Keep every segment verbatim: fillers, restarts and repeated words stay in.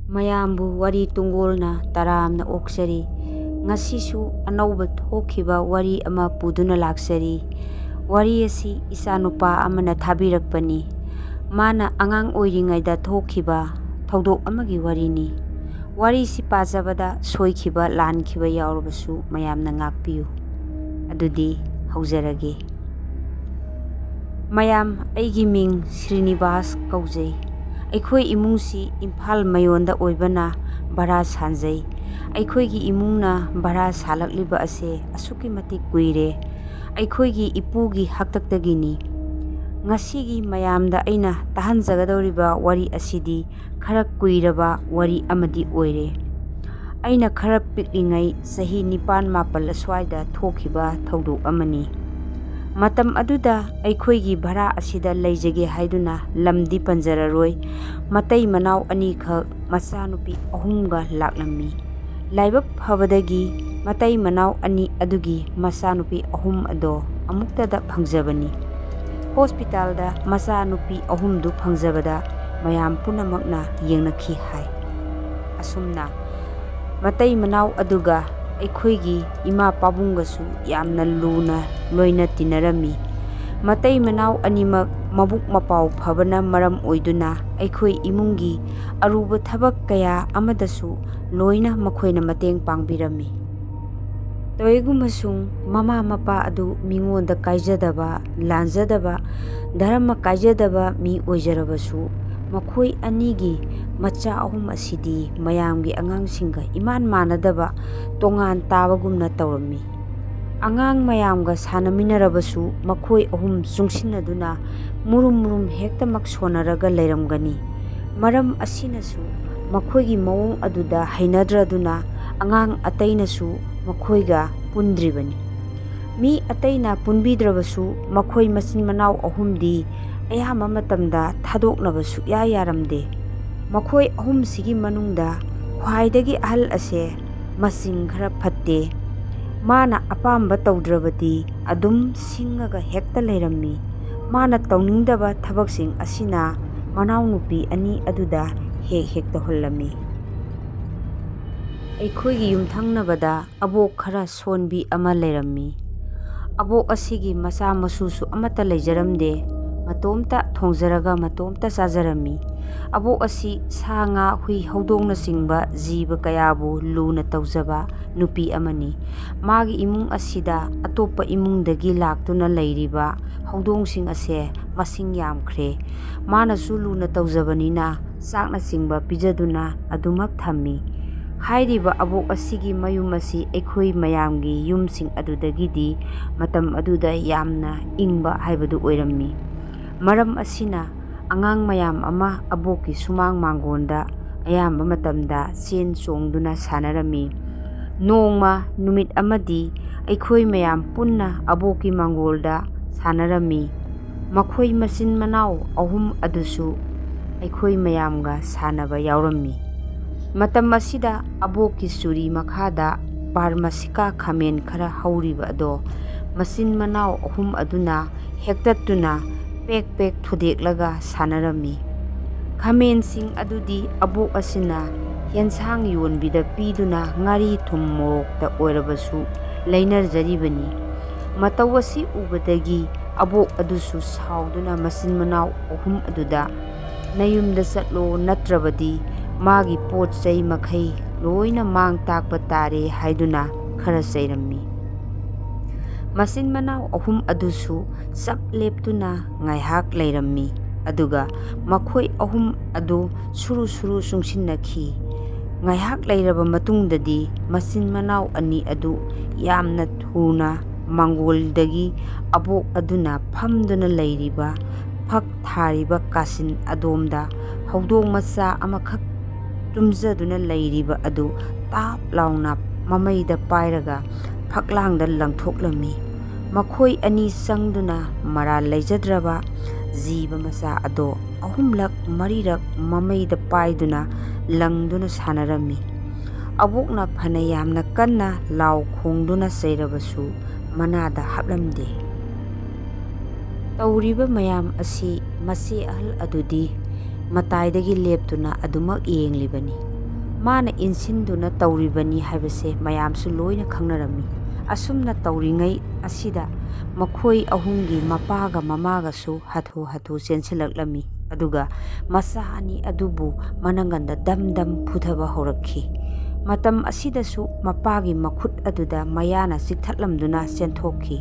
ꯃꯌꯥꯝꯕꯨ ꯋꯥꯔꯤ ꯇꯨꯡꯒꯣꯜꯅ ꯇꯔꯥꯝꯅ ꯑꯣꯛꯆꯔꯤ꯫ ꯉꯁꯤꯁꯨ ꯑꯅꯧꯕ ꯊꯣꯛꯈꯤꯕ ꯋꯥꯔꯤ ꯑꯃ ꯄꯨꯗꯨꯅ ꯂꯥꯛꯆꯔꯤ꯫ ꯋꯥꯔꯤ ꯑꯁꯤ ꯏꯆꯥꯅꯨꯄꯥ ꯑꯃꯅ ꯊꯥꯕꯤꯔꯛꯄꯅꯤ꯫ ꯃꯥꯅ ꯑꯉꯥꯡ ꯑꯣꯏꯔꯤꯉꯩꯗ ꯊꯣꯛꯈꯤꯕ ꯊꯧꯗꯣꯛ ꯑꯃꯒꯤ ꯋꯥꯔꯤꯅꯤ꯫ ꯋꯥꯔꯤꯁꯤ ꯄꯥꯖꯕꯗ ꯁꯣꯏꯈꯤꯕ ꯂꯥꯟꯈꯤꯕ ꯌꯥꯎꯔꯕꯁꯨ ꯃꯌꯥꯝꯅ ꯉꯥꯛꯄꯤꯌꯨ꯫ ꯑꯗꯨꯗꯤ ꯍꯧꯖꯔꯒꯦ꯫ ꯃꯌꯥꯝ, ꯑꯩꯒꯤ ꯃꯤꯡ ꯁ꯭ꯔꯤꯅꯤꯕꯥꯁ ꯀꯧꯖꯩ꯫ ꯑꯩꯈꯣꯏ ꯏꯃꯨꯡꯁꯤ ꯏꯝꯐꯥꯜ ꯃꯌꯣꯟꯗ ꯑꯣꯏꯕꯅ ꯚꯔꯥ ꯁꯥꯟꯖꯩ꯫ ꯑꯩꯈꯣꯏꯒꯤ ꯏꯃꯨꯡꯅ ꯚꯔꯥ ꯁꯥꯜꯂꯛꯂꯤꯕ ꯑꯁꯦ ꯑꯁꯨꯛꯀꯤ ꯃꯇꯤꯛ ꯀꯨꯏꯔꯦ꯫ ꯑꯩꯈꯣꯏꯒꯤ ꯏꯄꯨꯒꯤ ꯍꯥꯛꯇꯛꯇꯒꯤꯅꯤ꯫ ꯉꯁꯤꯒꯤ ꯃꯌꯥꯝꯗ ꯑꯩꯅ ꯇꯥꯍꯟꯖꯒꯗꯧꯔꯤꯕ ꯋꯥꯔꯤ ꯑꯁꯤꯗꯤ ꯈꯔ ꯀꯨꯏꯔꯕ ꯋꯥꯔꯤ ꯑꯃꯗꯤ ꯑꯣꯏꯔꯦ꯫ ꯑꯩꯅ ꯈꯔ ꯄꯤꯛꯂꯤꯉꯩ, ꯆꯍꯤ ꯅꯤꯄꯥꯟ ꯃꯥꯄꯜ ꯑꯁ꯭ꯋꯥꯏꯗ ꯊꯣꯛꯈꯤꯕ ꯊꯧꯗꯣꯛ ꯑꯃꯅꯤ꯫ ꯃꯇꯝ ꯑꯗꯨꯗ ꯑꯩꯈꯣꯏꯒꯤ ꯚꯔꯥ ꯑꯁꯤꯗ ꯂꯩꯖꯒꯦ ꯍꯥꯏꯗꯨꯅ ꯂꯝꯗꯤ ꯄꯟꯖꯔꯔꯣꯏ, ꯃꯇꯩ ꯃꯅꯥꯎ ꯑꯅꯤꯈꯛ, ꯃꯆꯥꯅꯨꯄꯤ ꯑꯍꯨꯝꯒ ꯂꯥꯛꯂꯝꯃꯤ꯫ ꯂꯥꯏꯕꯛ ꯐꯕꯗꯒꯤ ꯃꯇꯩ ꯃꯅꯥꯎ ꯑꯅꯤ ꯑꯗꯨꯒꯤ ꯃꯆꯥꯅꯨꯄꯤ ꯑꯍꯨꯝ ꯑꯗꯣ ꯑꯃꯨꯛꯇꯗ ꯐꯪꯖꯕꯅꯤ꯫ ꯍꯣꯁꯄꯤꯇꯥꯜꯗ ꯃꯆꯥꯅꯨꯄꯤ ꯑꯍꯨꯝꯗꯨ ꯐꯪꯖꯕꯗ ꯃꯌꯥꯝ ꯄꯨꯝꯅꯃꯛꯅ ꯌꯦꯡꯅꯈꯤ ꯍꯥꯏ꯫ ꯑꯁꯨꯝꯅ ꯃꯇꯩ ꯃꯅꯥꯎ ꯑꯗꯨꯒ ꯑꯩꯈꯣꯏꯒꯤ ꯏꯃꯥ ꯄꯥꯕꯨꯡꯒꯁꯨ ꯌꯥꯝꯅ ꯂꯨꯅ ꯂꯣꯏꯅ ꯇꯤꯟꯅꯔꯝꯃꯤ꯫ ꯃꯇꯩ ꯃꯅꯥꯎ ꯑꯅꯤꯃꯛ ꯃꯕꯨꯛ ꯃꯄꯥꯎ ꯐꯕꯅ ꯃꯔꯝ ꯑꯣꯏꯗꯨꯅ ꯑꯩꯈꯣꯏ ꯏꯃꯨꯡꯒꯤ ꯑꯔꯨꯕ ꯊꯕꯛ ꯀꯌꯥ ꯑꯃꯗꯁꯨ ꯂꯣꯏꯅ ꯃꯈꯣꯏꯅ ꯃꯇꯦꯡ ꯄꯥꯡꯕꯤꯔꯝꯃꯤ꯫ ꯇꯧꯏꯒꯨꯝꯕꯁꯨꯡ ꯃꯃꯥ ꯃꯄꯥ ꯑꯗꯨ ꯃꯤꯉꯣꯟꯗ ꯀꯥꯏꯖꯗꯕ, ꯂꯥꯟꯖꯗꯕ, ꯙꯔꯃ ꯀꯥꯏꯖꯗꯕ ꯃꯤ ꯑꯣꯏꯖꯔꯕꯁꯨ, ꯃꯈꯣꯏ ꯑꯅꯤꯒꯤ ꯃꯆꯥ ꯑꯍꯨꯝ ꯑꯁꯤꯗꯤ ꯃꯌꯥꯝꯒꯤ ꯑꯉꯥꯡꯁꯤꯡꯒ ꯏꯃꯥꯟ ꯃꯥꯟꯅꯗꯕ, ꯇꯣꯉꯥꯟ ꯇꯥꯕꯒꯨꯝꯅ ꯇꯧꯔꯝꯃꯤ꯫ ꯑꯉꯥꯡ ꯃꯌꯥꯝꯒ ꯁꯥꯟꯅꯃꯤꯟꯅꯔꯕꯁꯨ ꯃꯈꯣꯏ ꯑꯍꯨꯝ ꯆꯨꯡꯁꯤꯟꯅꯗꯨꯅ ꯃꯨꯔꯨꯝ ꯃꯨꯔꯨꯝ ꯍꯦꯛꯇꯃꯛ ꯁꯣꯟꯅꯔꯒ ꯂꯩꯔꯝꯒꯅꯤ꯫ ꯃꯔꯝ ꯑꯁꯤꯅꯁꯨ ꯃꯈꯣꯏꯒꯤ ꯃꯑꯣꯡ ꯑꯗꯨꯗ ꯍꯩꯅꯗ꯭ꯔꯗꯨꯅ ꯑꯉꯥꯡ ꯑꯇꯩꯅꯁꯨ ꯃꯈꯣꯏꯒ ꯄꯨꯟꯗ꯭ꯔꯤꯕꯅꯤ꯫ ꯃꯤ ꯑꯇꯩꯅ ꯄꯨꯟꯕꯤꯗ꯭ꯔꯕꯁꯨ ꯃꯈꯣꯏ ꯃꯆꯤꯟ ꯃꯅꯥꯎ ꯑꯍꯨꯝꯗꯤ ꯑꯌꯥꯝꯕ ꯃꯇꯝꯗ ꯊꯥꯗꯣꯛꯅꯕ ꯁꯨꯛꯌꯥ ꯌꯥꯔꯝꯗꯦ꯫ ꯃꯈꯣꯏ ꯑꯍꯨꯝꯁꯤꯒꯤ ꯃꯅꯨꯡꯗ ꯈ꯭ꯋꯥꯏꯗꯒꯤ ꯑꯍꯜ ꯑꯁꯦ ꯃꯆꯤꯡ ꯈꯔ ꯐꯠꯇꯦ꯫ ꯃꯥꯅ ꯑꯄꯥꯝꯕ ꯇꯧꯗ꯭ꯔꯕꯗꯤ ꯑꯗꯨꯝ ꯁꯤꯡꯉꯒ ꯍꯦꯛꯇ ꯂꯩꯔꯝꯃꯤ꯫ ꯃꯥꯅ ꯇꯧꯅꯤꯡꯗꯕ ꯊꯕꯛꯁꯤꯡ ꯑꯁꯤꯅ ꯃꯅꯥꯎꯅꯨꯄꯤ ꯑꯅꯤ ꯑꯗꯨꯗ ꯍꯦꯛ ꯍꯦꯛ ꯇꯧꯍꯜꯂꯝꯃꯤ꯫ ꯑꯩꯈꯣꯏꯒꯤ ꯌꯨꯝꯊꯪꯅꯕꯗ ꯑꯕꯣꯛ ꯈꯔ ꯁꯣꯟꯕꯤ ꯑꯃ ꯂꯩꯔꯝꯃꯤ꯫ ꯑꯕꯣꯛ ꯑꯁꯤꯒꯤ ꯃꯆꯥ ꯃꯁꯨꯁꯨ ꯑꯃꯠꯇ ꯂꯩꯖꯔꯝꯗꯦ꯫ ꯃꯇꯣꯝꯇ ꯊꯣꯡꯖꯔꯒ ꯃꯇꯣꯝꯇ ꯆꯥꯖꯔꯝꯃꯤ꯫ ꯑꯕꯣꯛ ꯑꯁꯤ ꯁꯥ ꯉꯥ, ꯍꯨꯏ, ꯍꯧꯗꯣꯡꯅꯆꯤꯡꯕ ꯖꯤꯕ ꯀꯌꯥꯕꯨ ꯂꯨꯅ ꯇꯧꯖꯕ ꯅꯨꯄꯤ ꯑꯃꯅꯤ꯫ ꯃꯥꯒꯤ ꯏꯃꯨꯡ ꯑꯁꯤꯗ ꯑꯇꯣꯞꯄ ꯏꯃꯨꯡꯗꯒꯤ ꯂꯥꯛꯇꯨꯅ ꯂꯩꯔꯤꯕ ꯍꯧꯗꯣꯡꯁꯤꯡ ꯑꯁꯦ ꯃꯁꯤꯡ ꯌꯥꯝꯈ꯭ꯔꯦ꯫ ꯃꯥꯅꯁꯨ ꯂꯨꯅ ꯇꯧꯖꯕꯅꯤꯅ ꯆꯥꯛꯅꯆꯤꯡꯕ ꯄꯤꯖꯗꯨꯅ ꯑꯗꯨꯃꯛ ꯊꯝꯃꯤ꯫ ꯍꯥꯏꯔꯤꯕ ꯑꯕꯣꯛ ꯑꯁꯤꯒꯤ ꯃꯌꯨꯝ ꯑꯁꯤ ꯑꯩꯈꯣꯏ ꯃꯌꯥꯝꯒꯤ ꯌꯨꯝꯁꯤꯡ ꯑꯗꯨꯗꯒꯤꯗꯤ ꯃꯇꯝ ꯑꯗꯨꯗ ꯌꯥꯝꯅ ꯏꯪꯕ ꯍꯥꯏꯕꯗꯨ ꯑꯣꯏꯔꯝꯃꯤ꯫ ꯃꯔꯝ ꯑꯁꯤꯅ ꯑꯉꯥꯡ ꯃꯌꯥꯝ ꯑꯃ ꯑꯕꯣꯛꯀꯤ ꯁꯨꯃꯥꯡ ꯃꯥꯡꯒꯣꯟꯗ ꯑꯌꯥꯝꯕ ꯃꯇꯝꯗ ꯆꯦꯟ ꯆꯣꯡꯗꯨꯅ ꯁꯥꯟꯅꯔꯝꯃꯤ꯫ ꯅꯣꯡꯃ ꯅꯨꯃꯤꯠ ꯑꯃꯗꯤ ꯑꯩꯈꯣꯏ ꯃꯌꯥꯝ ꯄꯨꯟꯅ ꯑꯕꯣꯛꯀꯤ ꯃꯥꯡꯒꯣꯜꯗ ꯁꯥꯟꯅꯔꯝꯃꯤ꯫ ꯃꯈꯣꯏ ꯃꯆꯤꯟ ꯃꯅꯥꯎ ꯑꯍꯨꯝ ꯑꯗꯨꯁꯨ ꯑꯩꯈꯣꯏ ꯃꯌꯥꯝꯒ ꯁꯥꯟꯅꯕ ꯌꯥꯎꯔꯝꯃꯤ꯫ ꯃꯇꯝ ꯑꯁꯤꯗ ꯑꯕꯣꯛꯀꯤ ꯆꯨꯔꯤ ꯃꯈꯥꯗ ꯕꯥꯔꯃꯥꯁꯤꯀꯥ ꯈꯥꯃꯦꯟ ꯈꯔ ꯍꯧꯔꯤꯕ ꯑꯗꯣ ꯃꯆꯤꯟ ꯃꯅꯥꯎ ꯑꯍꯨꯝ ꯑꯗꯨꯅ ꯍꯦꯛꯇꯠꯇꯨꯅ ꯄꯦꯛ ꯄꯦꯛ ꯊꯨꯗꯦꯛꯂꯒ ꯁꯥꯟꯅꯔꯝꯃꯤ꯫ ꯈꯥꯃꯦꯟꯁꯤꯡ ꯑꯗꯨꯗꯤ ꯑꯕꯣꯛ ꯑꯁꯤꯅ ꯌꯦꯟꯁꯥꯡ ꯌꯣꯟꯕꯤꯗ ꯄꯤꯗꯨꯅ ꯉꯥꯔꯤ ꯊꯨꯝ ꯃꯣꯔꯣꯛꯇ ꯑꯣꯏꯔꯕꯁꯨ ꯂꯩꯅꯖꯔꯤꯕꯅꯤ꯫ ꯃꯇꯧ ꯑꯁꯤ ꯎꯕꯗꯒꯤ ꯑꯕꯣꯛ ꯑꯗꯨꯁꯨ ꯁꯥꯎꯗꯨꯅ ꯃꯆꯤꯟ ꯃꯅꯥꯎ ꯑꯍꯨꯝ ꯑꯗꯨꯗ "ꯅꯌꯨꯝꯗ ꯆꯠꯂꯣ, ꯅꯠꯇ꯭ꯔꯕꯗꯤ ꯃꯥꯒꯤ ꯄꯣꯠ ꯆꯩ ꯃꯈꯩ ꯂꯣꯏꯅ ꯃꯥꯡ ꯇꯥꯛꯄ ꯇꯥꯔꯦ" ꯍꯥꯏꯗꯨꯅ ꯈꯔ ꯆꯩꯔꯝꯃꯤ꯫ ꯃꯆꯤꯟ ꯃꯅꯥꯎ ꯑꯍꯨꯝ ꯑꯗꯨꯁꯨ ꯆꯞ ꯂꯦꯞꯇꯨꯅ ꯉꯥꯏꯍꯥꯛ ꯂꯩꯔꯝꯃꯤ꯫ ꯑꯗꯨꯒ ꯃꯈꯣꯏ ꯑꯍꯨꯝ ꯑꯗꯨ ꯁꯨꯔꯨ ꯁꯨꯔꯨ ꯆꯨꯡꯁꯤꯟꯅꯈꯤ꯫ ꯉꯥꯏꯍꯥꯛ ꯂꯩꯔꯕ ꯃꯇꯨꯡꯗꯗꯤ ꯃꯆꯤꯟ ꯃꯅꯥꯎ ꯑꯅꯤ ꯑꯗꯨ ꯌꯥꯝꯅ ꯊꯨꯅ ꯃꯥꯡꯒꯣꯜꯗꯒꯤ ꯑꯕꯣꯛ ꯑꯗꯨꯅ ꯐꯝꯗꯨꯅ ꯂꯩꯔꯤꯕ ꯐꯛ ꯊꯥꯔꯤꯕ ꯀꯥꯆꯤꯟ ꯑꯗꯣꯝꯗ ꯍꯧꯗꯣꯡ ꯃꯆꯥ ꯑꯃꯈꯛ ꯇꯨꯝꯖꯗꯨꯅ ꯂꯩꯔꯤꯕ ꯑꯗꯨ ꯇꯥꯞ ꯂꯥꯎꯅ ꯃꯃꯩꯗ ꯄꯥꯏꯔꯒ ꯐꯛꯂꯥꯡꯗ ꯂꯪꯊꯣꯛꯂꯝꯃꯤ꯫ ꯃꯈꯣꯏ ꯑꯅꯤ ꯆꯪꯗꯨꯅ ꯃꯔꯥꯜ ꯂꯩꯖꯗ꯭ꯔꯕ ꯖꯤꯕ ꯃꯆꯥ ꯑꯗꯣ ꯑꯍꯨꯝꯂꯛ ꯃꯔꯤꯔꯛ ꯃꯃꯩꯗ ꯄꯥꯏꯗꯨꯅ ꯂꯪꯗꯨꯅ ꯁꯥꯟꯅꯔꯝꯃꯤ꯫ ꯑꯕꯣꯛꯅ ꯐꯅ ꯌꯥꯝꯅ ꯀꯟꯅ ꯂꯥꯎ ꯈꯣꯡꯗꯨꯅ ꯆꯩꯔꯕꯁꯨ ꯃꯅꯥꯗ ꯍꯥꯞꯂꯝꯗꯦ꯫ ꯇꯧꯔꯤꯕ ꯃꯌꯥꯝ ꯑꯁꯤ ꯃꯆꯦ ꯑꯍꯜ ꯑꯗꯨꯗꯤ ꯃꯇꯥꯏꯗꯒꯤ ꯂꯦꯞꯇꯨꯅ ꯑꯗꯨꯃꯛ ꯌꯦꯡꯂꯤꯕꯅꯤ꯫ ꯃꯥꯅ ꯏꯟꯁꯤꯟꯗꯨꯅ ꯇꯧꯔꯤꯕꯅꯤ ꯍꯥꯏꯕꯁꯦ ꯃꯌꯥꯝꯁꯨ ꯂꯣꯏꯅ ꯈꯪꯅꯔꯝꯃꯤ꯫ ꯑꯁꯨꯝꯅ ꯇꯧꯔꯤꯉꯩ ꯑꯁꯤꯗ ꯃꯈꯣꯏ ꯑꯍꯨꯝꯒꯤ ꯃꯄꯥꯒ ꯃꯃꯥꯒꯁꯨ ꯍꯥꯊꯨ ꯍꯥꯊꯨ ꯆꯦꯟꯁꯤꯜꯂꯛꯂꯝꯃꯤ꯫ ꯑꯗꯨꯒ ꯃꯆꯥ ꯑꯅꯤ ꯑꯗꯨꯕꯨ ꯃꯅꯪꯒꯟꯗ ꯗꯝ ꯗꯝ ꯐꯨꯊꯕ ꯍꯧꯔꯛꯈꯤ꯫ ꯃꯇꯝ ꯑꯁꯤꯗꯁꯨ ꯃꯄꯥꯒꯤ ꯃꯈꯨꯠ ꯑꯗꯨꯗ ꯃꯌꯥꯅ ꯆꯤꯛꯊꯠꯂꯝꯗꯨꯅ ꯆꯦꯟꯊꯣꯛꯈꯤ꯫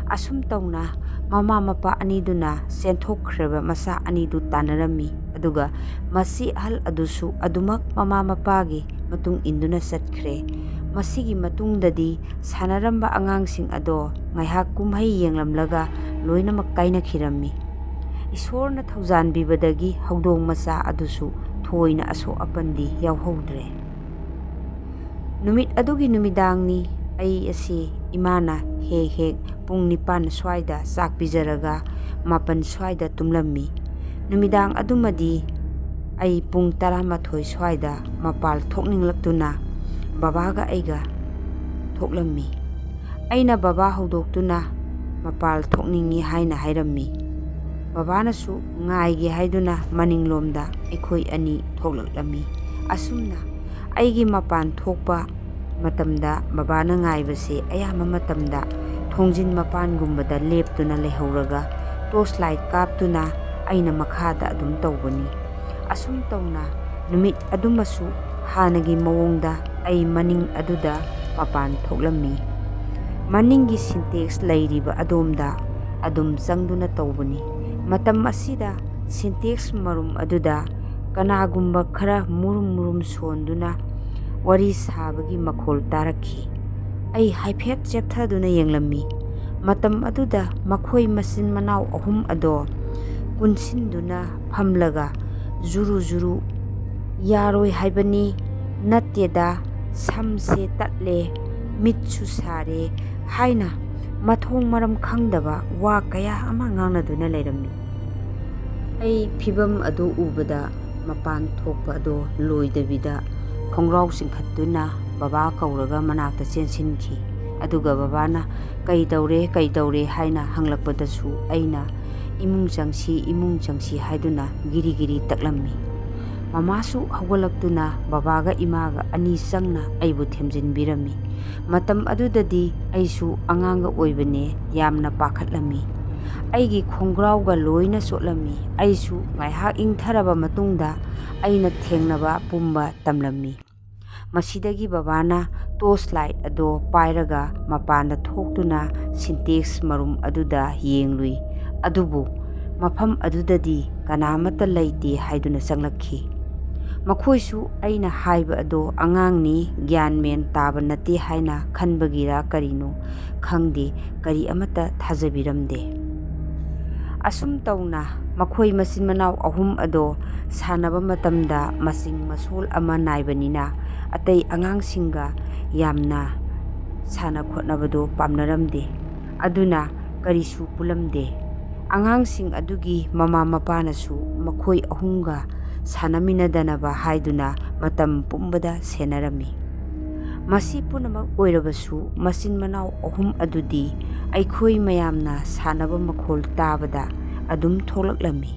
ꯑꯁꯨꯝ ꯇꯧꯅ ꯃꯃꯥ ꯃꯄꯥ ꯑꯅꯤꯗꯨꯅ ꯆꯦꯟꯊꯣꯛꯈ꯭ꯔꯕ ꯃꯆꯥ ꯑꯅꯤꯗꯨ ꯇꯥꯟꯅꯔꯝꯃꯤ꯫ ꯑꯗꯨꯒ ꯃꯆꯤ ꯑꯍꯜ ꯑꯗꯨꯁꯨ ꯑꯗꯨꯃꯛ ꯃꯃꯥ ꯃꯄꯥꯒꯤ ꯃꯇꯨꯡ ꯏꯟꯗꯨꯅ ꯆꯠꯈ꯭ꯔꯦ꯫ ꯃꯁꯤꯒꯤ ꯃꯇꯨꯡꯗꯗꯤ ꯁꯥꯟꯅꯔꯝꯕ ꯑꯉꯥꯡꯁꯤꯡ ꯑꯗꯣ ꯉꯥꯏꯍꯥꯛ ꯀꯨꯝꯍꯩ ꯌꯦꯡꯂꯝꯂꯒ ꯂꯣꯏꯅꯃꯛ ꯀꯥꯏꯅꯈꯤꯔꯝꯃꯤ꯫ ꯏꯁꯣꯔꯅ ꯊꯧꯖꯥꯟꯕꯤꯕꯗꯒꯤ ꯍꯧꯗꯣꯡ ꯃꯆꯥ ꯑꯗꯨꯁꯨ ꯊꯣꯏꯅ ꯑꯁꯣꯛ ꯑꯄꯟꯗꯤ ꯌꯥꯎꯍꯧꯗ꯭ꯔꯦ꯫ ꯅꯨꯃꯤꯠ ꯑꯗꯨꯒꯤ ꯅꯨꯃꯤꯗꯥꯡꯅꯤ꯫ ꯑꯩ ꯑꯁꯤ ꯏꯃꯥꯅ ꯍꯦꯛ ꯍꯦꯛ ꯄꯨꯡ ꯅꯤꯄꯥꯟ ꯁ꯭ꯋꯥꯏꯗ ꯆꯥꯛ ꯄꯤꯖꯔꯒ ꯃꯥꯄꯟ ꯁ꯭ꯋꯥꯏꯗ ꯇꯨꯝꯂꯝꯃꯤ꯫ ꯅꯨꯃꯤꯗꯥꯡ ꯑꯗꯨꯃꯗꯤ ꯑꯩ ꯄꯨꯡ ꯇꯔꯥꯃꯥꯊꯣꯏ ꯁ꯭ꯋꯥꯏꯗ ꯃꯄꯥꯜ ꯊꯣꯛꯅꯤꯡꯂꯛꯇꯨꯅ ꯕꯕꯥꯒ ꯑꯩꯒ ꯊꯣꯛꯂꯝꯃꯤ꯫ ꯑꯩꯅ ꯕꯕꯥ ꯍꯧꯗꯣꯛꯇꯨꯅ ꯃꯄꯥꯜ ꯊꯣꯛꯅꯤꯡꯏ ꯍꯥꯏꯅ ꯍꯥꯏꯔꯝꯃꯤ꯫ ꯕꯕꯥꯅꯁꯨ ꯉꯥꯏꯒꯦ ꯍꯥꯏꯗꯨꯅ ꯃꯅꯤꯡꯂꯣꯝꯗ ꯑꯩꯈꯣꯏ ꯑꯅꯤ ꯊꯣꯛꯂꯛꯂꯝꯃꯤ꯫ ꯑꯁꯨꯝꯅ ꯑꯩꯒꯤ ꯃꯄꯥꯟ ꯊꯣꯛꯄ ꯃꯇꯝꯗ ꯕꯕꯥꯅ ꯉꯥꯏꯕꯁꯦ ꯑꯌꯥꯝꯕ ꯃꯇꯝꯗ ꯊꯣꯡꯖꯤꯟ ꯃꯄꯥꯟꯒꯨꯝꯕꯗ ꯂꯦꯞꯇꯨꯅ ꯂꯩꯍꯧꯔꯒ torch light ꯀꯥꯞꯇꯨꯅ ꯑꯩꯅ ꯃꯈꯥꯗ ꯑꯗꯨꯝ ꯇꯧꯕꯅꯤ꯫ ꯑꯁꯨꯝ ꯇꯧꯅ ꯅꯨꯃꯤꯠ ꯑꯗꯨꯃꯁꯨ ꯍꯥꯟꯅꯒꯤ ꯃꯑꯣꯡꯗ ꯑꯩ ꯃꯅꯤꯡ ꯑꯗꯨꯗ ꯃꯄꯥꯟ ꯊꯣꯛꯂꯝꯃꯤ꯫ ꯃꯅꯤꯡꯒꯤ Sintex ꯂꯩꯔꯤꯕ ꯑꯗꯣꯝꯗ ꯑꯗꯨꯝ ꯆꯪꯗꯨꯅ ꯇꯧꯕꯅꯤ꯫ ꯃꯇꯝ ꯑꯁꯤꯗ Sintex ꯃꯔꯨꯝ ꯑꯗꯨꯗ ꯀꯅꯥꯒꯨꯝꯕ ꯈꯔ ꯃꯨꯔꯨꯝ ꯃꯨꯔꯨꯝ ꯁꯣꯟꯗꯨꯅ ꯋꯥꯔꯤ ꯁꯥꯕꯒꯤ ꯃꯈꯣꯜ ꯇꯥꯔꯛꯈꯤ꯫ ꯑꯩ ꯍꯥꯏꯐꯦꯠ ꯆꯦꯞꯊꯗꯨꯅ ꯌꯦꯡꯂꯝꯃꯤ꯫ ꯃꯇꯝ ꯑꯗꯨꯗ ꯃꯈꯣꯏ ꯃꯆꯤꯟ ꯃꯅꯥꯎ ꯑꯍꯨꯝ ꯑꯗꯣ ꯀꯨꯟꯁꯤꯟꯗꯨꯅ ꯐꯝꯂꯒ ꯖꯨꯔꯨ ꯖꯨꯔꯨ, "ꯌꯥꯔꯣꯏ ꯍꯥꯏꯕꯅꯤ, ꯅꯠꯇꯦꯗ, ꯁꯝꯁꯦ ꯇꯠꯂꯦ, ꯃꯤꯠꯁꯨ ꯁꯥꯔꯦ" ꯍꯥꯏꯅ ꯃꯊꯣꯡ ꯃꯔꯝ ꯈꯪꯗꯕ ꯋꯥ ꯀꯌꯥ ꯑꯃ ꯉꯥꯡꯅꯗꯨꯅ ꯂꯩꯔꯝꯃꯤ꯫ ꯑꯩ ꯐꯤꯚꯝ ꯑꯗꯨ ꯎꯕꯗ ꯃꯄꯥꯟ ꯊꯣꯛꯄ ꯑꯗꯣ ꯂꯣꯏꯗꯕꯤꯗ ꯈꯣꯡꯒ꯭ꯔꯥꯎ ꯆꯤꯡꯈꯠꯇꯨꯅ ꯕꯕꯥ ꯀꯧꯔꯒ ꯃꯅꯥꯛꯇ ꯆꯦꯟꯁꯤꯟꯈꯤ꯫ ꯑꯗꯨꯒ ꯕꯕꯥꯅ "ꯀꯩ ꯇꯧꯔꯦ, ꯀꯩ ꯇꯧꯔꯦ?" ꯍꯥꯏꯅ ꯍꯪꯂꯛꯄꯗꯁꯨ ꯑꯩꯅ "ꯏꯃꯨꯡ ꯆꯪꯁꯤ, ꯏꯃꯨꯡ ꯆꯪꯁꯤ" ꯍꯥꯏꯗꯨꯅ ꯒꯤꯔꯤ ꯒꯤꯔꯤ ꯇꯛꯂꯝꯃꯤ꯫ ꯃꯃꯥꯁꯨ ꯍꯧꯒꯠꯂꯛꯇꯨꯅ ꯕꯕꯥꯒ ꯏꯃꯥꯒ ꯑꯅꯤ ꯆꯪꯅ ꯑꯩꯕꯨ ꯊꯦꯝꯖꯤꯟꯕꯤꯔꯝꯃꯤ꯫ ꯃꯇꯝ ꯑꯗꯨꯗꯗꯤ ꯑꯩꯁꯨ ꯑꯉꯥꯡꯒ ꯑꯣꯏꯕꯅꯦ, ꯌꯥꯝꯅ ꯄꯥꯈꯠꯂꯝꯃꯤ꯫ ꯑꯩꯒꯤ ꯈꯣꯡꯒ꯭ꯔꯥꯎꯒ ꯂꯣꯏꯅ ꯆꯣꯠꯂꯝꯃꯤ꯫ ꯑꯩꯁꯨ ꯉꯥꯏꯍꯥꯛ ꯏꯪꯊꯔꯕ ꯃꯇꯨꯡꯗ ꯑꯩꯅ ꯊꯦꯡꯅꯕ ꯄꯨꯝꯕ ꯇꯝꯂꯝꯃꯤ꯫ ꯃꯁꯤꯗꯒꯤ ꯕꯕꯥꯅ ꯇꯣꯔꯆ ꯂꯥꯏꯠ ꯑꯗꯣ ꯄꯥꯏꯔꯒ ꯃꯄꯥꯟꯗ ꯊꯣꯛꯇꯨꯅ ꯁꯤꯟꯇꯦꯛꯁ ꯃꯔꯨꯝ ꯑꯗꯨꯗ ꯌꯦꯡꯂꯨꯏ꯫ ꯑꯗꯨꯕꯨ ꯃꯐꯝ ꯑꯗꯨꯗꯗꯤ ꯀꯅꯥꯃꯠꯇ ꯂꯩꯇꯦ ꯍꯥꯏꯗꯨꯅ ꯆꯪꯂꯛꯈꯤ꯫ ꯃꯈꯣꯏꯁꯨ ꯑꯩꯅ ꯍꯥꯏꯕ ꯑꯗꯣ ꯑꯉꯥꯡꯅꯤ, ꯒ꯭ꯌꯥꯟ ꯃꯦꯟ ꯇꯥꯕ ꯅꯠꯇꯦ ꯍꯥꯏꯅ ꯈꯟꯕꯒꯤꯔ ꯀꯔꯤꯅꯣ ꯈꯪꯗꯦ, ꯀꯔꯤ ꯑꯃꯠꯇ ꯊꯥꯖꯕꯤꯔꯝꯗꯦ꯫ ꯑꯁꯨꯝ ꯇꯧꯅ ꯃꯈꯣꯏ ꯃꯆꯤꯟ ꯃꯅꯥꯎ ꯑꯍꯨꯝ ꯑꯗꯣ ꯁꯥꯟꯅꯕ ꯃꯇꯝꯗ ꯃꯆꯤꯡ ꯃꯁꯣꯜ ꯑꯃ ꯅꯥꯏꯕꯅꯤꯅ ꯑꯇꯩ ꯑꯉꯥꯡꯁꯤꯡꯒ ꯌꯥꯝꯅ ꯁꯥꯟꯅ ꯈꯣꯠꯅꯕꯗꯣ ꯄꯥꯝꯅꯔꯝꯗꯦ꯫ ꯑꯗꯨꯅ ꯀꯔꯤꯁꯨ ꯄꯨꯜꯂꯝꯗꯦ꯫ ꯑꯉꯥꯡꯁꯤꯡ ꯑꯗꯨꯒꯤ ꯃꯃꯥ ꯃꯄꯥꯅꯁꯨ ꯃꯈꯣꯏ ꯑꯍꯨꯝꯒ ꯁꯥꯟꯅꯃꯤꯟꯅꯗꯅꯕ ꯍꯥꯏꯗꯨꯅ ꯃꯇꯝ ꯄꯨꯝꯕꯗ ꯁꯦꯟꯅꯔꯝꯃꯤ꯫ ꯃꯁꯤ ꯄꯨꯝꯅꯃꯛ ꯑꯣꯏꯔꯕꯁꯨ, ꯃꯆꯤꯟ ꯃꯅꯥꯎ ꯑꯍꯨꯝ ꯑꯗꯨꯗꯤ ꯑꯩꯈꯣꯏ ꯃꯌꯥꯝꯅ ꯁꯥꯟꯅꯕ ꯃꯈꯣꯜ ꯇꯥꯕꯗ ꯑꯗꯨꯝ ꯊꯣꯛꯂꯛꯂꯝꯃꯤ꯫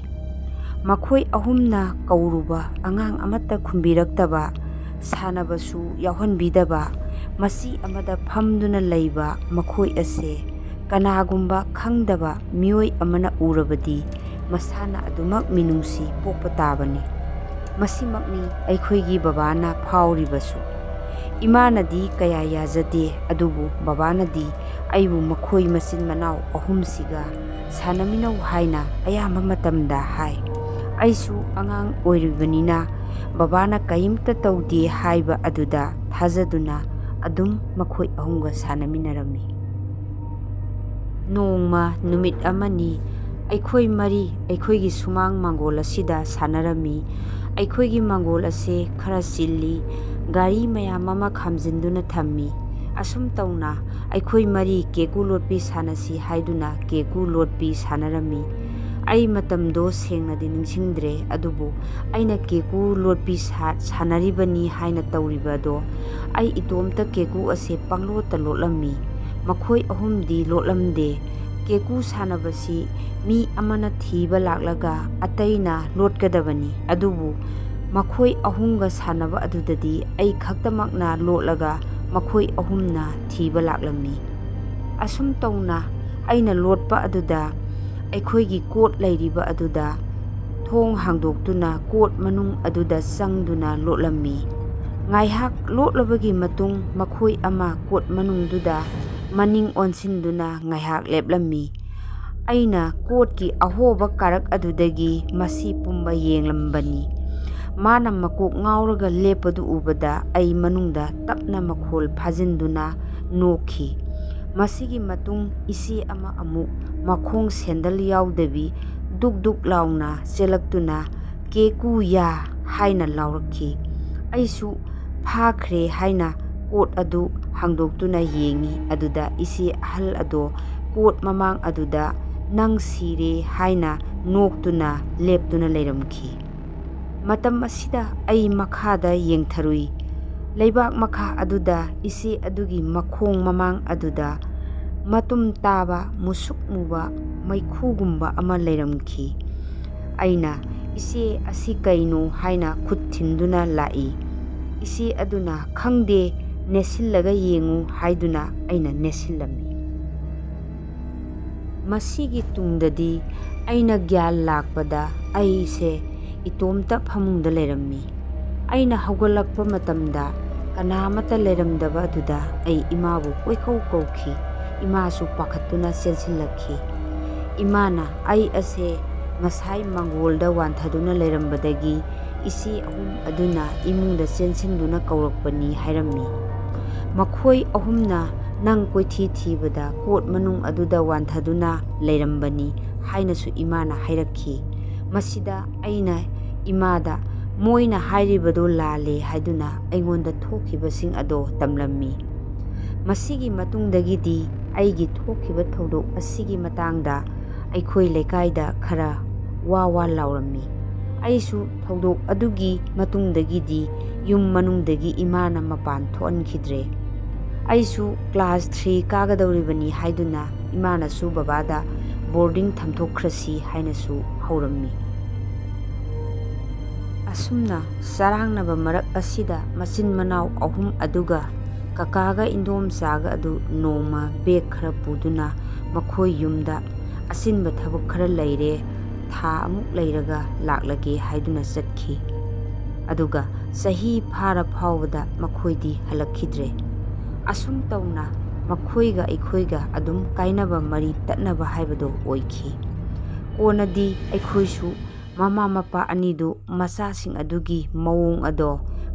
ꯃꯈꯣꯏ ꯑꯍꯨꯝꯅ ꯀꯧꯔꯨꯕ ꯑꯉꯥꯡ ꯑꯃꯠꯇ ꯈꯨꯝꯕꯤꯔꯛꯇꯕ, ꯁꯥꯟꯅꯕꯁꯨ ꯌꯥꯎꯍꯟꯕꯤꯗꯕ, ꯃꯆꯤ ꯑꯃꯗ ꯐꯝꯗꯨꯅ ꯂꯩꯕ ꯃꯈꯣꯏ ꯑꯁꯦ ꯀꯅꯥꯒꯨꯝꯕ ꯈꯪꯗꯕ ꯃꯤꯑꯣꯏ ꯑꯃꯅ ꯎꯔꯕꯗꯤ ꯃꯁꯥꯅ ꯑꯗꯨꯃꯛ ꯃꯤꯅꯨꯡꯁꯤ ꯄꯣꯛꯄ ꯇꯥꯕꯅꯤ꯫ ꯃꯁꯤꯃꯛꯅꯤ ꯑꯩꯈꯣꯏꯒꯤ ꯕꯕꯥꯅ ꯐꯥꯎꯔꯤꯕꯁꯨ꯫ ꯏꯃꯥꯅꯗꯤ ꯀꯌꯥ ꯌꯥꯖꯗꯦ, ꯑꯗꯨꯕꯨ ꯕꯕꯥꯅꯗꯤ ꯑꯩꯕꯨ ꯃꯈꯣꯏ ꯃꯆꯤꯟ ꯃꯅꯥꯎ ꯑꯍꯨꯝꯁꯤꯒ ꯁꯥꯟꯅꯃꯤꯟꯅꯧ ꯍꯥꯏꯅ ꯑꯌꯥꯝꯕ ꯃꯇꯝꯗ ꯍꯥꯏ꯫ ꯑꯩꯁꯨ ꯑꯉꯥꯡ ꯑꯣꯏꯔꯤꯕꯅꯤꯅ ꯕꯕꯥꯅ ꯀꯔꯤꯝꯇ ꯇꯧꯗꯦ ꯍꯥꯏꯕ ꯑꯗꯨꯗ ꯊꯥꯖꯗꯨꯅ ꯑꯗꯨꯝ ꯃꯈꯣꯏ ꯑꯍꯨꯝꯒ ꯁꯥꯟꯅꯃꯤꯟꯅꯔꯝꯃꯤ꯫ ꯅꯣꯡꯃ ꯅꯨꯃꯤꯠ ꯑꯃꯅꯤ, ꯑꯩꯈꯣꯏ ꯃꯔꯤ ꯑꯩꯈꯣꯏꯒꯤ ꯁꯨꯃꯥꯡ ꯃꯥꯡꯒꯣꯜ ꯑꯁꯤꯗ ꯁꯥꯟꯅꯔꯝꯃꯤ꯫ ꯑꯩꯈꯣꯏꯒꯤ ꯃꯥꯡꯒꯣꯜ ꯑꯁꯦ ꯈꯔ ꯆꯤꯜꯂꯤ, ꯒꯥꯔꯤ ꯃꯌꯥꯝ ꯑꯃ ꯈꯥꯝꯖꯤꯟꯗꯨꯅ ꯊꯝꯃꯤ꯫ ꯑꯁꯨꯝ ꯇꯧꯅ ꯑꯩꯈꯣꯏ ꯃꯔꯤ ꯀꯦꯀꯨ ꯂꯣꯠꯄꯤ ꯁꯥꯟꯅꯁꯤ ꯍꯥꯏꯗꯨꯅ ꯀꯦꯀꯨ ꯂꯣꯠꯄꯤ ꯁꯥꯟꯅꯔꯝꯃꯤ꯫ ꯑꯩ ꯃꯇꯝꯗꯣ ꯁꯦꯡꯅꯗꯤ ꯅꯤꯡꯁꯤꯡꯗ꯭ꯔꯦ, ꯑꯗꯨꯕꯨ ꯑꯩꯅ ꯀꯦꯀꯨ ꯂꯣꯠꯄꯤ ꯁꯥ-, ꯁꯥꯟꯅꯔꯤꯕꯅꯤ ꯍꯥꯏꯅ ꯇꯧꯔꯤꯕꯗꯣ, ꯑꯩ ꯏꯇꯣꯝꯇ ꯀꯦꯀꯨ ꯑꯁꯦ ꯄꯪꯂꯣꯠꯇ ꯂꯣꯠꯂꯝꯃꯤ꯫ ꯃꯈꯣꯏ ꯑꯍꯨꯝꯗꯤ ꯂꯣꯠꯂꯝꯗꯦ꯫ ꯀꯦꯀꯨ ꯁꯥꯟꯅꯕꯁꯤ ꯃꯤ ꯑꯃꯅ ꯊꯤꯕ ꯂꯥꯛꯂꯒ ꯑꯇꯩꯅ ꯂꯣꯠꯀꯗꯕꯅꯤ꯫ ꯑꯗꯨꯕꯨ ꯃꯈꯣꯏ ꯑꯍꯨꯝꯒ ꯁꯥꯟꯅꯕ ꯑꯗꯨꯗꯗꯤ ꯑꯩ ꯈꯛꯇꯃꯛꯅ ꯂꯣꯠꯂꯒ ꯃꯈꯣꯏ ꯑꯍꯨꯝꯅ ꯊꯤꯕ ꯂꯥꯛꯂꯝꯃꯤ꯫ ꯑꯁꯨꯝ ꯇꯧꯅ ꯑꯩꯅ ꯂꯣꯠꯄ ꯑꯗꯨꯗ ꯑꯩꯈꯣꯏꯒꯤ ꯀꯣꯠ ꯂꯩꯔꯤꯕ ꯑꯗꯨꯗ ꯊꯣꯡ ꯍꯥꯡꯗꯣꯛꯇꯨꯅ ꯀꯣꯠ ꯃꯅꯨꯡ ꯑꯗꯨꯗ ꯆꯪꯗꯨꯅ ꯂꯣꯠꯂꯝꯃꯤ꯫ ꯉꯥꯏꯍꯥꯛ ꯂꯣꯠꯂꯕꯒꯤ ꯃꯇꯨꯡ ꯃꯈꯣꯏ ꯑꯃ ꯀꯣꯠ ꯃꯅꯨꯡꯗꯨꯗ ꯃꯅꯤꯡ ꯑꯣꯟꯁꯤꯟꯗꯨꯅ ꯉꯥꯏꯍꯥꯛ ꯂꯦꯞꯂꯝꯃꯤ꯫ ꯑꯩꯅ ꯀꯣꯠꯀꯤ ꯑꯍꯣꯕ ꯀꯥꯔꯛ ꯑꯗꯨꯗꯒꯤ ꯃꯁꯤ ꯄꯨꯝꯕ ꯌꯦꯡꯂꯝꯕꯅꯤ꯫ ꯃꯥꯅ ꯃꯀꯣꯛ ꯉꯥꯎꯔꯒ ꯂꯦꯞꯄꯗꯨ ꯎꯕꯗ ꯑꯩ ꯃꯅꯨꯡꯗ ꯇꯞꯅ ꯃꯈꯣꯜ ꯐꯥꯖꯤꯟꯗꯨꯅ ꯅꯣꯛꯈꯤ꯫ ꯃꯁꯤꯒꯤ ꯃꯇꯨꯡ ꯏꯆꯦ ꯑꯃ ꯑꯃꯨꯛ ꯃꯈꯣꯡ ꯁꯦꯟꯗꯜ ꯌꯥꯎꯗꯕꯤ ꯗꯨꯛ ꯗꯨꯛ ꯂꯥꯎꯅ ꯆꯦꯜꯂꯛꯇꯨꯅ "ꯀꯦꯀꯨ ꯌꯥ" ꯍꯥꯏꯅ ꯂꯥꯎꯔꯛꯈꯤ꯫ ꯑꯩꯁꯨ "ꯐꯥꯈ꯭ꯔꯦ" ꯍꯥꯏꯅ ꯀꯣꯠ ꯑꯗꯨ ꯍꯥꯡꯗꯣꯛꯇꯨꯅ ꯌꯦꯡꯉꯤ꯫ ꯑꯗꯨꯗ ꯏꯆꯦ ꯑꯍꯜ ꯑꯗꯣ ꯀꯣꯠ ꯃꯃꯥꯡ ꯑꯗꯨꯗ "ꯅꯪ ꯁꯤꯔꯦ" ꯍꯥꯏꯅ ꯅꯣꯛꯇꯨꯅ ꯂꯦꯞꯇꯨꯅ ꯂꯩꯔꯝꯈꯤ꯫ ꯃꯇꯝ ꯑꯁꯤꯗ ꯑꯩ ꯃꯈꯥꯗ ꯌꯦꯡꯊꯔꯨꯏ꯫ ꯂꯩꯕꯥꯛ ꯃꯈꯥ ꯑꯗꯨꯗ ꯏꯆꯦ ꯑꯗꯨꯒꯤ ꯃꯈꯣꯡ ꯃꯃꯥꯡ ꯑꯗꯨꯗ ꯃꯇꯨꯝ ꯇꯥꯕ ꯃꯨꯁꯨꯛ ꯃꯨꯕ ꯃꯩꯈꯨꯒꯨꯝꯕ ꯑꯃ ꯂꯩꯔꯝꯈꯤ꯫ ꯑꯩꯅ "ꯏꯆꯦ, ꯑꯁꯤ ꯀꯩꯅꯣ?" ꯍꯥꯏꯅ ꯈꯨꯠ ꯊꯤꯟꯗꯨꯅ ꯂꯥꯛꯏ꯫ ꯏꯆꯦ ꯑꯗꯨꯅ "ꯈꯪꯗꯦ, ꯅꯦꯠꯁꯤꯜꯂꯒ ꯌꯦꯡꯉꯨ" ꯍꯥꯏꯗꯨꯅ ꯑꯩꯅ ꯅꯦꯠꯁꯤꯜꯂꯝꯃꯤ꯫ ꯃꯁꯤꯒꯤ ꯇꯨꯡꯗꯗꯤ ꯑꯩꯅ ꯒ꯭ꯌꯥꯟ ꯂꯥꯛꯄꯗ ꯑꯩꯁꯦ ꯏꯇꯣꯝꯇ ꯐꯃꯨꯡꯗ ꯂꯩꯔꯝꯃꯤ꯫ ꯑꯩꯅ ꯍꯧꯒꯠꯂꯛꯄ ꯃꯇꯝꯗ ꯀꯅꯥ ꯑꯃꯠꯇ ꯂꯩꯔꯝꯗꯕ ꯑꯗꯨꯗ ꯑꯩ ꯏꯃꯥꯕꯨ ꯀꯣꯏꯀꯧ ꯀꯧꯈꯤ꯫ ꯏꯃꯥꯁꯨ ꯄꯥꯈꯠꯇꯨꯅ ꯆꯦꯟꯁꯤꯜꯂꯛꯈꯤ꯫ ꯏꯃꯥꯅ ꯑꯩ ꯑꯁꯦ ꯉꯁꯥꯏ ꯃꯥꯡꯒꯣꯜꯗ ꯋꯥꯟꯊꯗꯨꯅ ꯂꯩꯔꯝꯕꯗꯒꯤ ꯏꯆꯦ ꯑꯍꯨꯝ ꯑꯗꯨꯅ ꯏꯃꯨꯡꯗ ꯆꯦꯟꯁꯤꯟꯗꯨꯅ ꯀꯧꯔꯛꯄꯅꯤ ꯍꯥꯏꯔꯝꯃꯤ꯫ ꯃꯈꯣꯏ ꯑꯍꯨꯝꯅ ꯅꯪ ꯀꯣꯏꯊꯤ ꯊꯤꯕꯗ ꯀꯣꯠ ꯃꯅꯨꯡ ꯑꯗꯨꯗ ꯋꯥꯟꯊꯗꯨꯅ ꯂꯩꯔꯝꯕꯅꯤ ꯍꯥꯏꯅꯁꯨ ꯏꯃꯥꯅ ꯍꯥꯏꯔꯛꯈꯤ꯫ ꯃꯁꯤꯗ ꯑꯩꯅ ꯏꯃꯥꯗ ꯃꯣꯏꯅ ꯍꯥꯏꯔꯤꯕꯗꯨ ꯂꯥꯜꯂꯦ ꯍꯥꯏꯗꯨꯅ ꯑꯩꯉꯣꯟꯗ ꯊꯣꯛꯈꯤꯕꯁꯤꯡ ꯑꯗꯣ ꯇꯝꯂꯝꯃꯤ꯫ ꯃꯁꯤꯒꯤ ꯃꯇꯨꯡꯗꯒꯤꯗꯤ ꯑꯩꯒꯤ ꯊꯣꯛꯈꯤꯕ ꯊꯧꯗꯣꯛ ꯑꯁꯤꯒꯤ ꯃꯇꯥꯡꯗ ꯑꯩꯈꯣꯏ ꯂꯩꯀꯥꯏꯗ ꯈꯔ ꯋꯥ ꯋꯥ ꯂꯥꯎꯔꯝꯃꯤ꯫ ꯑꯩꯁꯨ ꯊꯧꯗꯣꯛ ꯑꯗꯨꯒꯤ ꯃꯇꯨꯡꯗꯒꯤꯗꯤ ꯌꯨꯝ ꯃꯅꯨꯡꯗꯒꯤ ꯏꯃꯥꯅ ꯃꯄꯥꯟ ꯊꯣꯛꯍꯟꯈꯤꯗ꯭ꯔꯦ꯫ ꯑꯩꯁꯨ class three ꯀꯥꯒꯗꯧꯔꯤꯕꯅꯤ ꯍꯥꯏꯗꯨꯅ ꯏꯃꯥꯅꯁꯨ ꯕꯕꯥꯗ boarding ꯊꯝꯊꯣꯛꯈ꯭ꯔꯁꯤ ꯍꯥꯏꯅꯁꯨ ꯍꯧꯔꯝꯃꯤ꯫ ꯑꯁꯨꯝꯅ ꯆꯔꯥꯡꯅꯕ ꯃꯔꯛ ꯑꯁꯤꯗ ꯃꯆꯤꯟ ꯃꯅꯥꯎ ꯑꯍꯨꯝ ꯑꯗꯨꯒ ꯀꯀꯥꯒ ꯏꯟꯗꯣꯝꯆꯥꯒ ꯑꯗꯨ ꯅꯣꯡꯃ bag ꯈꯔ ꯄꯨꯗꯨꯅ ꯃꯈꯣꯏ ꯌꯨꯝꯗ ꯑꯆꯤꯟꯕ ꯊꯕꯛ ꯈꯔ ꯂꯩꯔꯦ, ꯊꯥ ꯑꯃꯨꯛ ꯂꯩꯔꯒ ꯂꯥꯛꯂꯒꯦ ꯍꯥꯏꯗꯨꯅ ꯆꯠꯈꯤ꯫ ꯑꯗꯨꯒ ꯆꯍꯤ ꯐꯥꯔ ꯐꯥꯎꯕꯗ ꯃꯈꯣꯏꯗꯤ ꯍꯜꯂꯛꯈꯤꯗ꯭ꯔꯦ꯫ ꯑꯁꯨꯝ ꯇꯧꯅ ꯃꯈꯣꯏꯒ ꯑꯩꯈꯣꯏꯒ ꯑꯗꯨꯝ ꯀꯥꯏꯅꯕ ꯃꯔꯤ ꯇꯠꯅꯕ ꯍꯥꯏꯕꯗꯨ ꯑꯣꯏꯈꯤ꯫ ꯀꯣꯟꯅꯗꯤ ꯑꯩꯈꯣꯏꯁꯨ ꯃꯃꯥ ꯃꯄꯥ ꯑꯅꯤꯗꯨ ꯃꯆꯥꯁꯤꯡ ꯑꯗꯨꯒꯤ ꯃꯑꯣꯡ ꯑꯗꯣ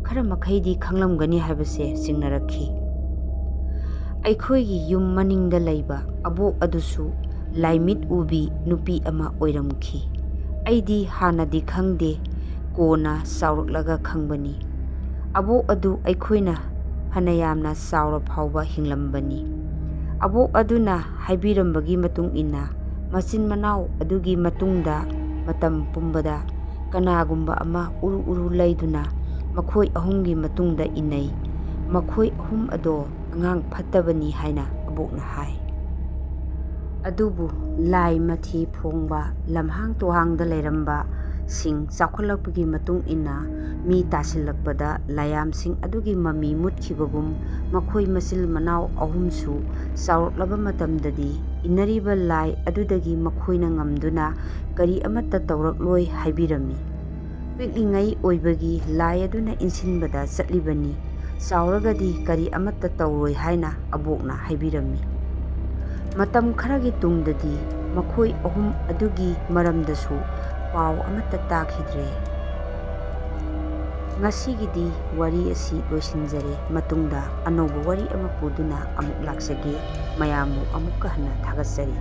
ꯈꯔ ꯃꯈꯩꯗꯤ ꯈꯪꯂꯝꯒꯅꯤ ꯍꯥꯏꯕꯁꯦ ꯆꯤꯡꯅꯔꯛꯈꯤ꯫ ꯑꯩꯈꯣꯏꯒꯤ ꯌꯨꯝ ꯃꯅꯤꯡꯗ ꯂꯩꯕ ꯑꯕꯣꯛ ꯑꯗꯨꯁꯨ ꯂꯥꯏꯃꯤꯠ ꯎꯕꯤ ꯅꯨꯄꯤ ꯑꯃ ꯑꯣꯏꯔꯝꯈꯤ꯫ ꯑꯩꯗꯤ ꯍꯥꯟꯅꯗꯤ ꯈꯪꯗꯦ, ꯀꯣꯟꯅ ꯆꯥꯎꯔꯛꯂꯒ ꯈꯪꯕꯅꯤ꯫ ꯑꯕꯣꯛ ꯑꯗꯨ ꯑꯩꯈꯣꯏꯅ ꯐꯅꯌꯥꯝꯅ ꯆꯥꯎꯔ ꯐꯥꯎꯕ ꯍꯤꯡꯂꯝꯕꯅꯤ꯫ ꯑꯕꯣꯛ ꯑꯗꯨꯅ ꯍꯥꯏꯕꯤꯔꯝꯕꯒꯤ ꯃꯇꯨꯡ ꯏꯟꯅ, ꯃꯆꯤꯟ ꯃꯅꯥꯎ ꯑꯗꯨꯒꯤ ꯃꯇꯨꯡꯗ ꯃꯇꯝ ꯄꯨꯝꯕꯗ ꯀꯅꯥꯒꯨꯝꯕ ꯑꯃ ꯎꯔꯨ ꯎꯔꯨ ꯂꯩꯗꯨꯅ ꯃꯈꯣꯏ ꯑꯍꯨꯝꯒꯤ ꯃꯇꯨꯡꯗ ꯏꯟꯅꯩ꯫ ꯃꯈꯣꯏ ꯑꯍꯨꯝ ꯑꯗꯣ ꯑꯉꯥꯡ ꯐꯠꯇꯕꯅꯤ ꯍꯥꯏꯅ ꯑꯕꯣꯛꯅ ꯍꯥꯏ꯫ ꯑꯗꯨꯕꯨ ꯂꯥꯏ ꯃꯊꯤ ꯐꯣꯡꯕ ꯂꯝꯍꯥꯡ ꯇꯨꯍꯥꯡꯗ ꯂꯩꯔꯝꯕꯁꯤꯡ ꯆꯥꯎꯈꯠꯂꯛꯄꯒꯤ ꯃꯇꯨꯡ ꯏꯟꯅ ꯃꯤ ꯇꯥꯁꯤꯜꯂꯛꯄꯗ ꯂꯥꯏꯌꯥꯝꯁꯤꯡ ꯑꯗꯨꯒꯤ ꯃꯃꯤ ꯃꯨꯠꯈꯤꯕꯒꯨꯝ, ꯃꯈꯣꯏ ꯃꯆꯤꯜ ꯃꯅꯥꯎ ꯑꯍꯨꯝꯁꯨ ꯆꯥꯎꯔꯛꯂꯕ ꯃꯇꯝꯗꯗꯤ ꯏꯟꯅꯔꯤꯕ ꯂꯥꯏ ꯑꯗꯨꯗꯒꯤ ꯃꯈꯣꯏꯅ ꯉꯝꯗꯨꯅ ꯀꯔꯤ ꯑꯃꯠꯇ ꯇꯧꯔꯛꯂꯣꯏ ꯍꯥꯏꯕꯤꯔꯝꯃꯤ꯫ ꯄꯤꯛꯂꯤꯉꯩ ꯑꯣꯏꯕꯒꯤ ꯂꯥꯏ ꯑꯗꯨꯅ ꯏꯟꯁꯤꯟꯕꯗ ꯆꯠꯂꯤꯕꯅꯤ, ꯆꯥꯎꯔꯒꯗꯤ ꯀꯔꯤ ꯑꯃꯠꯇ ꯇꯧꯔꯣꯏ ꯍꯥꯏꯅ ꯑꯕꯣꯛꯅ ꯍꯥꯏꯕꯤꯔꯝꯃꯤ꯫ ꯃꯇꯝ ꯈꯔꯒꯤ ꯇꯨꯡꯗꯗꯤ ꯃꯈꯣꯏ ꯑꯍꯨꯝ ꯑꯗꯨꯒꯤ ꯃꯔꯝꯗꯁꯨ ꯄꯥꯎ ꯑꯃꯠꯇ ꯇꯥꯈꯤꯗ꯭ꯔꯦ꯫ ꯉꯁꯤꯒꯤꯗꯤ ꯋꯥꯔꯤ ꯑꯁꯤ ꯂꯣꯏꯁꯤꯟꯖꯔꯦ꯫ ꯃꯇꯨꯡꯗ ꯑꯅꯧꯕ ꯋꯥꯔꯤ ꯑꯃ ꯄꯨꯗꯨꯅ ꯑꯃꯨꯛ ꯂꯥꯛꯆꯒꯦ꯫ ꯃꯌꯥꯝꯕꯨ ꯑꯃꯨꯛꯀ ꯍꯟꯅ ꯊꯥꯒꯠꯆꯔꯤ꯫